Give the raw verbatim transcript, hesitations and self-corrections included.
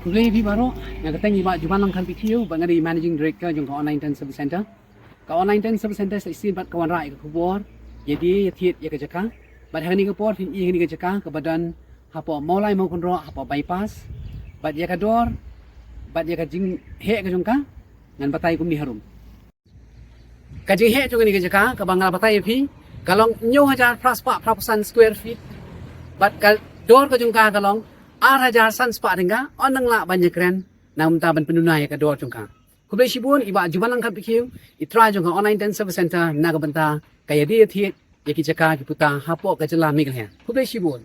Khublei ïa phi baroh, nga kyrteng i Bah Juban Langkhan Bikhiu, bad nga dei Managing Director jong ka Online Tent Service Center. Ka Online Tent Service Center sa shisien pat ka wanrah ïa ka khubor ïa die ïa thied ïa ka jaka. Bad ha kane ka por phin ïohi ïa kane ka jaka kaba don hapoh Mawlai Mawkynroh hapoh bypass. Bad ïa ka dor bad ïa ka jingheh ka jong ka ngan batai kumne harum. Ka jingheh jong kane ka jaka kaba nga la batai ïa phi ka long hynñiew hajar phra spah phra phew san square feet. Bad ka dor ka jong ka ka long ar hajar san spah tyngka, yn nang lah ban ïakren na ka bynta ban pynduna ïa ka dor jong ka. Khublei shibun i Bah Juban Langkhan Bikhiu, i trai jong ka Online Tent Service Center, na ka bynta ka ïa die ïa thied ïa ki jaka ki puta hapoh ka jylla Meghalaya. Khublei shibun.